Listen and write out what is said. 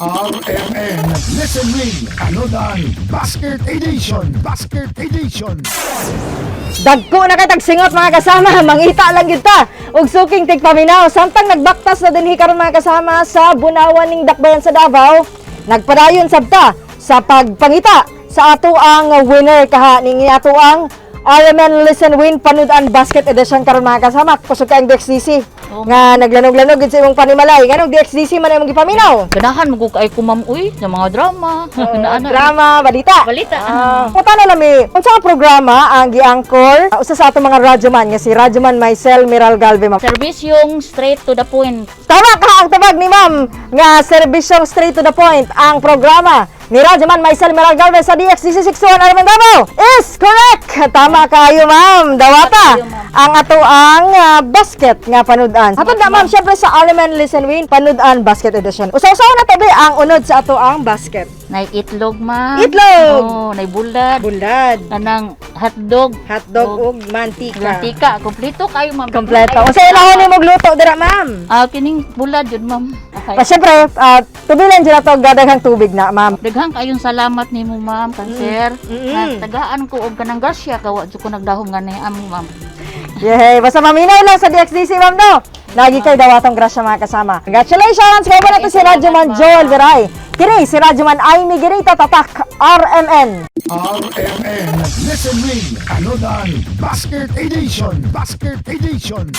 RMN Listen Win Panudan Basket Edition. Basket Edition. Dagko na kay tagsingot, mga kasama, mangita lang gyud ta og suking tigpaminaw. Samtang nagbaktas na dinhi karon, mga kasama, sa Bunawan ning Dakbayan sa Davao, nagpadayon sabta sa pagpangita sa ato ang winner kaha ning ato ang RMN Listen Win Panudan Basket Edition karon, mga kasama. Kusog kaayong DXDC nga naglanog-lanog gid sa imong panimalay. Nganong DXDC man imong gipaminaw? Ganahan mo kay ko, ma'am, uy, sa mga drama. Naana. Drama, balita. Balita. Ah, punta na lami. Unsa nga programa ang gi-anchor usa sa atong mga radyoman nga si Radyoman Maisel Miral Galve, ma'am? Servisyong straight to the point. Tama ka ang tabag ni ma'am nga serbisyong straight to the point ang programa ni Radyoman Maisel Miral Galve sa DXDC 61 RMN Davao is correct. Tama kayo, ma'am. Dawata Tama kayo, ma'am. Ang ato ang basket nga panudan. Atong na, ma'am, syempre sa RMN Listen Win Panudan Basket Edition. Usaw-usaw na tabi ang unod sa ato ang basket. Nay itlog, ma'am. Itlog! Oh, nay bulad. Bulad, Kanang hotdog. Hotdog ug mantika. Mantika. Kompleto kayo, ma'am. Kompleto. Unsa ilahon nimo luto dira, ma'am? Ah, kining bulad yun, ma'am. Okay. Pa syempre, tubilan dyan na to gadaghang tubig na, ma'am. Daghang kayong salamat nimo, ma'am, kan sir. Nga tagaan ko og kanang grasya kawa jud ko nagdahom nga ni amo, ma'am. Yay! Basta maminaw lang sa DXDC, ma'am, no? Lagi kay dawatong grasya, mga kasama. Congratulations! Kaya na to si Radyoman Joel Viray. Kini, si Radyoman Amy Girita, Tatak, RMN. RMN Listen Win Panudan Basket Edition. Basket Edition.